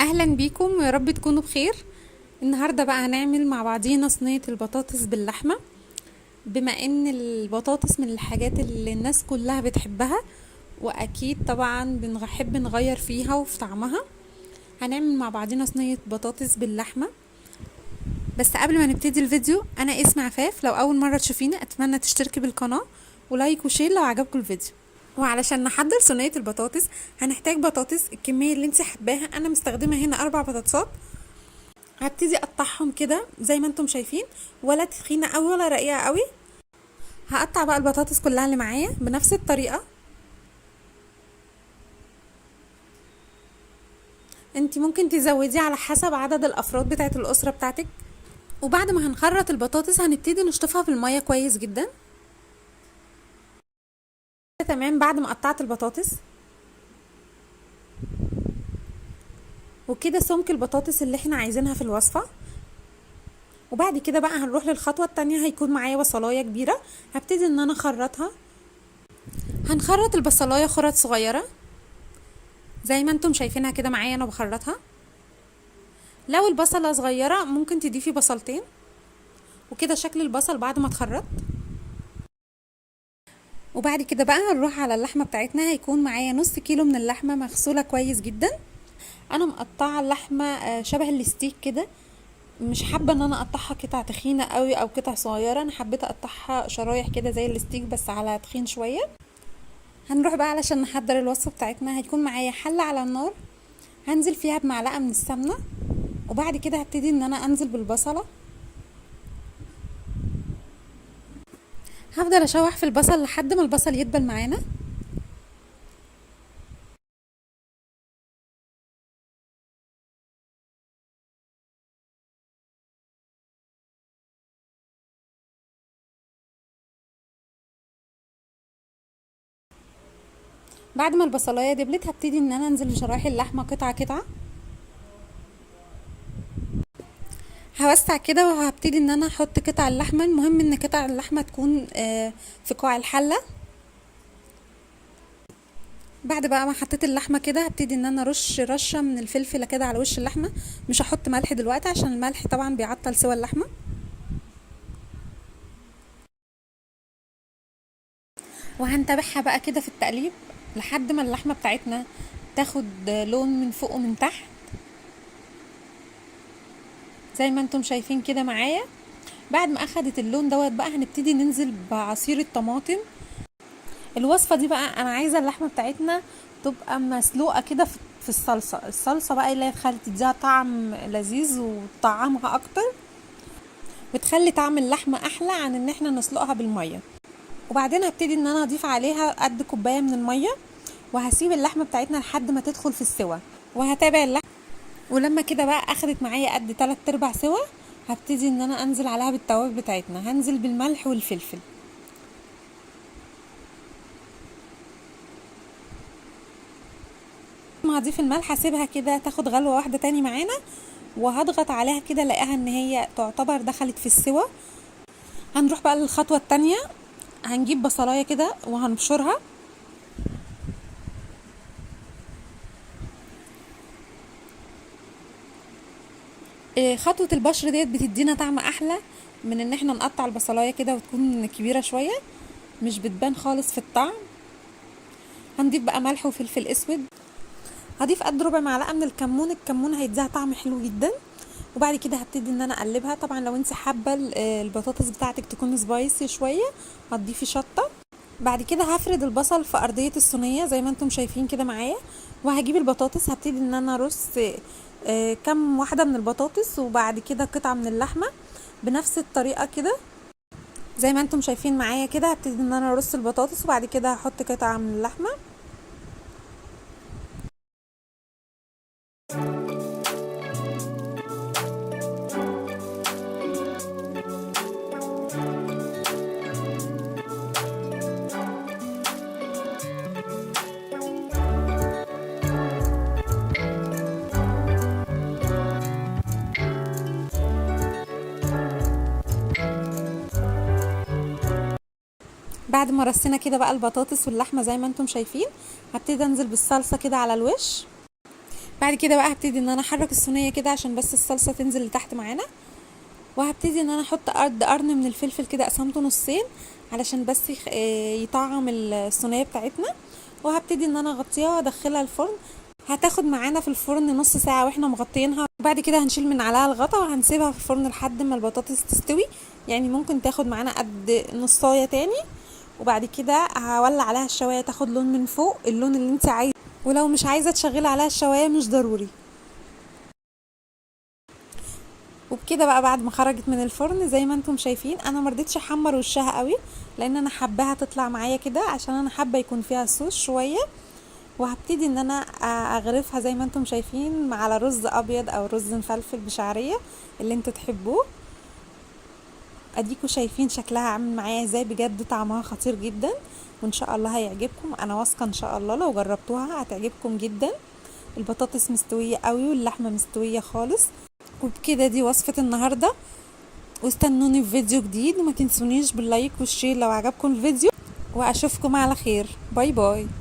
اهلا بيكم ويا رب تكونوا بخير. النهارده بقى هنعمل مع بعضينا صينية البطاطس باللحمه. بما ان البطاطس من الحاجات اللي الناس كلها بتحبها، واكيد طبعا بنحب نغير فيها وفي طعمها، هنعمل مع بعضينا صينية بطاطس باللحمه. بس قبل ما نبتدي الفيديو، انا اسمي عفاف، لو اول مرة تشوفيني اتمنى تشتركي بالقناة و like و share لو عجبكم الفيديو. وعلشان نحضر صينية البطاطس هنحتاج بطاطس الكمية اللي انت حباها. انا مستخدمة هنا 4 بطاطسات، هبتدي اقطعهم كده زي ما انتم شايفين، ولا تخينة قوي ولا رقيقه قوي. هقطع بقى البطاطس كلها اللي معايا بنفس الطريقة. انت ممكن تزودي على حسب عدد الافراد بتاعه الاسرة بتاعتك. وبعد ما هنخرط البطاطس هنبتدي نشطفها في المية كويس جدا. تمام. بعد ما قطعت البطاطس وكده سمك البطاطس اللي احنا عايزينها في الوصفة. وبعد كده بقى هنروح للخطوة التانية. هيكون معايا بصلايه كبيرة، هبتدي ان انا اخرطها. هنخرط البصلايه خرط صغيرة زي ما انتم شايفينها كده معايا انا بخرطها. لو البصله صغيرة ممكن تضيفي بصلتين. وكده شكل البصل بعد ما اتخرط. وبعد كده بقى هنروح على اللحمة بتاعتنا. هيكون معايا نص كيلو من اللحمة مغسوله كويس جدا. انا مقطعه اللحمة شبه الستيك كده، مش حابة ان انا اقطعها قطع تخينة قوي او قطع صغيرة، انا حبيت اقطعها شرايح كده زي الستيك بس على تخين شوية. هنروح بقى علشان نحضر الوصفة بتاعتنا. هيكون معايا حله على النار، هنزل فيها بمعلقه من السمنة، وبعد كده هبتدي ان انا انزل بالبصله. هفضل اشوح في البصل لحد ما البصل يدبل معانا. بعد ما البصلايه دبلت هبتدي ان انا انزل بشرايح اللحمة قطعه قطعه. هوسع كده وهبتدي ان انا احط قطع اللحمة. المهم ان قطع اللحمة تكون في قاع الحلة. بعد بقى ما حطيت اللحمة كده هبتدي ان انا ارش رشه من الفلفله كده على وش اللحمة. مش هحط ملح دلوقتي عشان الملح طبعا بيعطل سوى اللحمة. وهنتابعها بقى كده في التقليب لحد ما اللحمة بتاعتنا تاخد لون من فوق ومن تحت زي ما انتم شايفين كده معايا. بعد ما اخدت اللون دوت بقى هنبتدي ننزل بعصير الطماطم. الوصفة دي بقى انا عايزه اللحمة بتاعتنا تبقى مسلوقة كده في الصلصه. الصلصه بقى اللي هي تديها طعم لذيذ وطعمها اكتر، بتخلي طعم اللحمة احلى عن ان احنا نسلقها بالمية. وبعدين هبتدي ان انا اضيف عليها قد كوباية من المية، وهسيب اللحمة بتاعتنا لحد ما تدخل في السوا، وهتابع اللحمة. ولما كده بقى اخدت معايا قد 3/4 سوا هبتدي ان انا انزل عليها بالتوابل بتاعتنا. هنزل بالملح والفلفل. ما هضيف الملح هسيبها كده تاخد غلوه واحدة تاني معانا، وهضغط عليها كده الاقيها ان هي تعتبر دخلت في السوا. هنروح بقى للخطوة التانية. هنجيب بصلايه كده وهنبشرها. خطوة البشر ديت بتدينا طعم احلى من ان احنا نقطع البصلايه كده وتكون كبيرة شوية، مش بتبان خالص في الطعم. هنضيف بقى ملح وفلفل اسود. هضيف قد ربع معلقه من الكمون، الكمون هيديها طعم حلو جدا. وبعد كده هبتدي ان انا اقلبها. طبعا لو انت حابة البطاطس بتاعتك تكون سبايسي شوية هتضيفي شطه. بعد كده هفرد البصل في ارضية الصينية زي ما انتم شايفين كده معايا، وهجيب البطاطس هبتدي ان انا ارص كم واحدة من البطاطس، وبعد كده قطعه من اللحمة بنفس الطريقة كده زي ما انتم شايفين معايا كده. هبتدي ان انا ارص البطاطس وبعد كده هحط قطعه من اللحمة. بعد ما رصينا كده بقى البطاطس واللحمة زي ما انتم شايفين، هبتدي انزل بالصلصه كده على الوش. بعد كده بقى هبتدي ان انا احرك الصينية كده عشان بس الصلصه تنزل لتحت معانا. وهبتدي ان انا احط قد قرن من الفلفل كده قسمته نصين علشان بس يطعم الصينية بتاعتنا. وهبتدي ان انا اغطيها وادخلها الفرن. هتاخد معانا في الفرن نص ساعة واحنا مغطينها. وبعد كده هنشيل من عليها الغطا وهنسيبها في الفرن لحد ما البطاطس تستوي، يعني ممكن تاخد معانا قد نصايه تاني. وبعد كده هولع عليها الشوايه تاخد لون من فوق، اللون اللي انت عايزه، ولو مش عايزه تشغلي عليها الشوايه مش ضروري. وبكده بقى بعد ما خرجت من الفرن زي ما انتم شايفين، انا مرضتش احمر وشها قوي لان انا حباها تطلع معايا كده، عشان انا حابة يكون فيها صوص شوية. وهبتدي ان انا اغرفها زي ما انتم شايفين على رز ابيض او رز مفلفل بشعريه اللي انتوا تحبوه. اديكوا شايفين شكلها عامل معايا ازاي، بجد طعمها خطير جدا وان شاء الله هيعجبكم. انا واثقة ان شاء الله لو جربتوها هتعجبكم جدا. البطاطس مستوية قوي واللحمة مستوية خالص. وبكده دي وصفه النهارده، واستنوني في فيديو جديد، وما تنسونيش بال like وال share لو عجبكم الفيديو، واشوفكم على خير. bye bye.